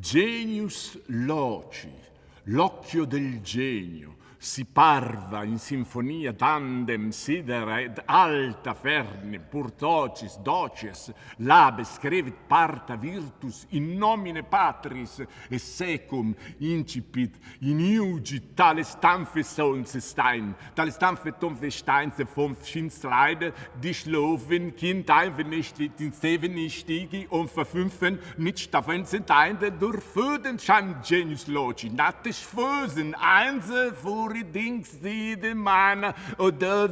Genius loci, l'occhio del genio, si parva in sinfonia tandem sidera et alta ferne purtocis doces labe scrivit parta virtus in nomine patris e secum incipit iniugit tales tanfe sonze stein tales tanfe tonfe steinze fonf schinzleide die schlofen kind einve nicht in steven nicht stigi und verfünfen nicht staffenzen teinde durchföden schan genius loci natte schfösen einze furi dings de mana o de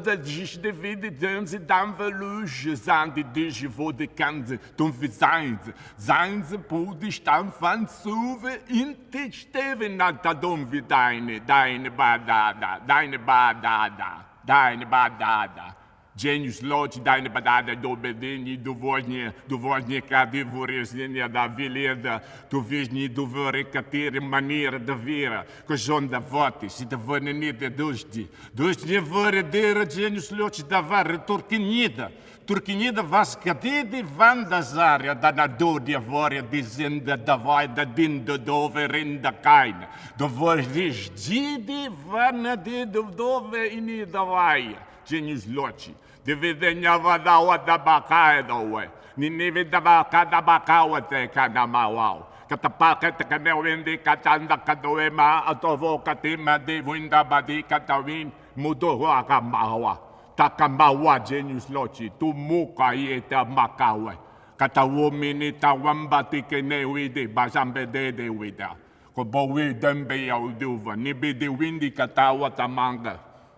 de vide denze danve luge zandi dije vo de kanze tumfe zainze zainze pudi stamfan suve inte steven natadum vi deine deine badada deine badada deine badada Genius loci deine badada do bedini do vožnje do vožnje kadi vorežnje da vileda tu vižnji do vore kateri manira da vera ko žonda voti si da vonenide duždi duždi vore dera genius loci da varre turkinida Turkinida vascadidi vandazaria da nadodia voria dizenda da vai da dinda dove rinda kaina do voždidi vana de dove ini da vai genius loci de vedenya vadawa da bakae dowe ninive da baka da bakawa te kana mawau katapaka te kanewende katanda kadoema atovo katima de winda badi katawin mudo waka mawa takamawa genius loci tu muka i te makawe katawomini tawamba tikene wide bazambe de de wida ko bowe dembe au duva nibi de windi katawa tamanga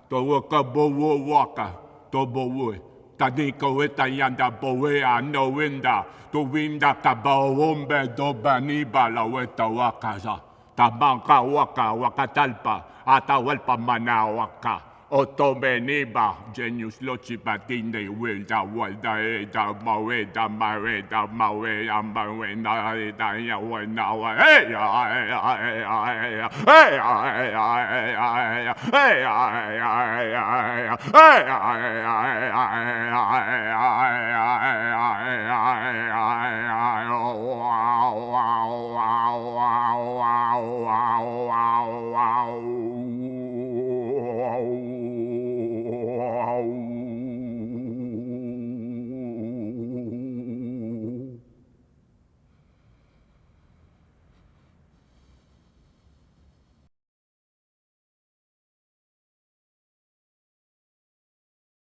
to waka bowo waka to bowe tadiko eta yanda bowe a no winda to winda ka bawombe do baniba la weta wakaza tabanka waka wakatalpa atawalpa mana waka Otomeniba genius loci batinde wilda walda eda maweda maweda mawe amawe na eda ya wa na wa hey ya ya ya ya hey ya ya ya ya hey ya ya ya ya hey ya ya ya ya ya ya ya wow wow wow wow wow.